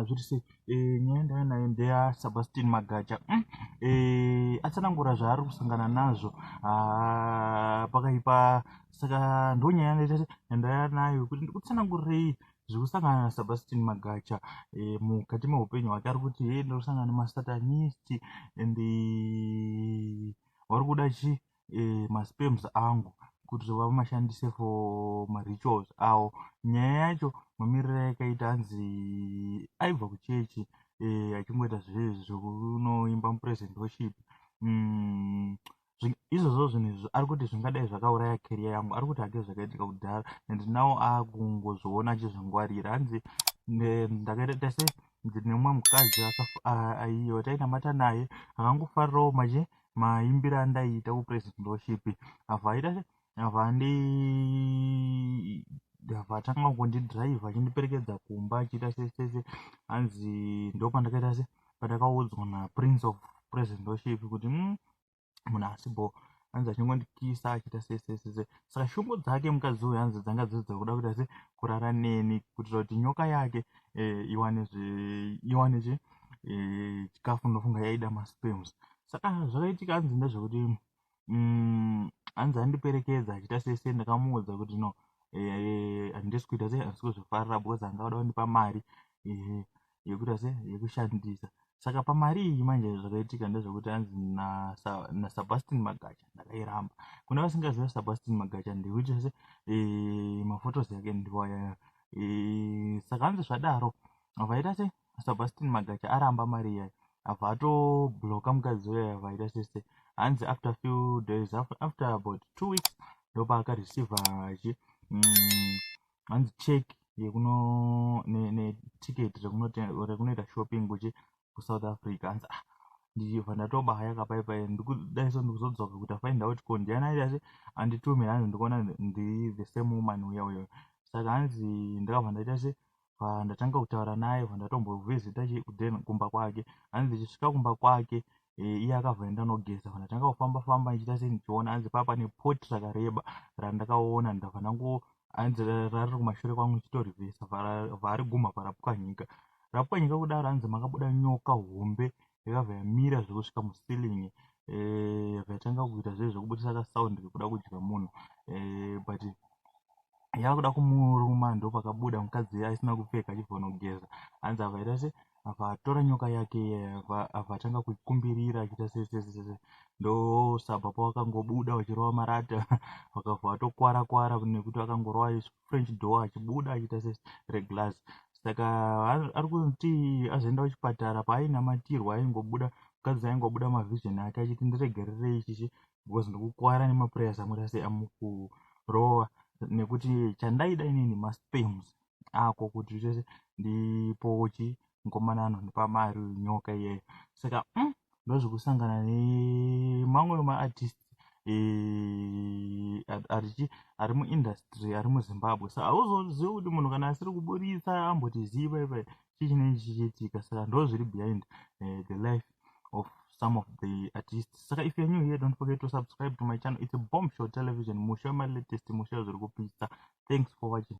Zviri sei? Nyaya ndauya nayo ndeyaSebastian Magacha. Atsanangura zvaari kusangana nazvo. Ah, pakaipa. Saka ndonyaya yandauya nayo kuti ndikutsanangurirei zviri kusangana naSebastian Magacha mukati meupenyu hwake. Ari kuti he ndiri kusangana nemasatanist and vari kuda chi masperms angu kuti vamashandise for marituals avo. Nyaya yacho mamiriro ayakaita, hanzi aibva kuchechi achingoita zvezvi zvekunoimba mupraise and worship. Izvozvo zvinhu izvo ari kuti zvingadai zvakauraya career yangu. Ari kuti hake zvakaitika kudhara and now akungozviona achizvingwarira. Hanzi ndakaita se ndine mumwe mukadzi aiwa tainamata naye, akangofarirawo machi maimbiro andaiita kupraise and worship. Abva aita se abva andi abva atanga kundidhiraivha achindiperekedza kumba achiita sesese. Hanzi ndopandakaita se pandakaudzwa naprince of praise and worship kuti munhu asibo. Hanzi achingondikisa achiita sesesese. Saka shungu dzake mukadzi uyu, hanzi dzanga dziri dzekuda kuita se kurara neni kuitira kuti nyoka yake iwane iwane chi chikafu. Ndofunga yaida masperms. Saka zvakaitika, hanzi ndezvekuti hanzi andiperekedza achiita sese, ndakamuudza kuti no, handisi kuita se handisi kuzvifarira because anga kuda kundipa mari yekuita se yekushandisa. Saka pamari iyi manje, zvakaitika ndezvekuti hanzi naSebastian Magacha ndakairamba. Kune vasingaziva Sebastian Magacha ndekuti se maphotos yake ndiwaya. Saka hanzi zvadaro, vaita se Sebastian Magacha aramba mari iyayo, abva atobloka mukadzi uya. Abva aita sese, hanzi after few days, after about 2 weeks, ndopaakareceiva chi hanzi check yekuno neticket rekunoita shopping kuchi kuSouth Africa. Hanzi ah, ndibva ndatobaya kapaipai, ndikudaiso ndikuzodzoka kuti afind out ko ndiani aita se anditumira. Hanzi ndikuona ndi the same woman uya uyo. Saka hanzi ndakabva ndaita se ndatanga kutaura naye, bva ndatombovhizita kumba kwake. Hanzi ndichisvika kumba kwake, iye akabva enda nogeza, bva ndatanga kufamba famba ndichiita se ndichiona. Hanzi paa pane pot rakareba randakaona, ndabva ndango hanzi rariri kumashure kwangu ndichitorivhesa, bva rapwanyika. Rapwanyika kudaro, hanzi makabuda nyoka hombe yakabva yamira zvekusvika muceiling, yabva yatanga kuita zve zvekubudisa kasound kekuda kudya munhu, but yakuda kumuruma. Ndopakabuda mukadzi asina kupfeka achibva nogeza. Hanzi abva aita se abva atora nyoka yake, abva atanga kuikumbirira achiita sesesese. Ndosabva pavakangobuda vachirova marata, vakabva vatokwara kwara nekuti vakangorova french door achibuda achiita sereglass. Saka ari kuti azoenda kuchipatara, paainamatirwa aingobuda mukadzi aingobuda mavision ake achiti ndiregererei chichi because ndikukwara nemaprayers amuita sei amukurova, nekuti chandaida inini masperms ako kuti zvese ndipochi mukomana anondipa mari nyoka iyeyo. Saka ndozvekusangana nemamwe maartist arichi ari muindustry ari muZimbabwe. Saka hauzozivi kuti munhu kana asiri kuburitsa amboti ziva ipai chii chinenge chichiitika. Saka ndo zviri behind the life of some of the artists. Saka if you're new here, don't forget to subscribe to my channel. It's a Bomb Show Television, musha wemalatest, musha zviri kupisa. Thanks for watching.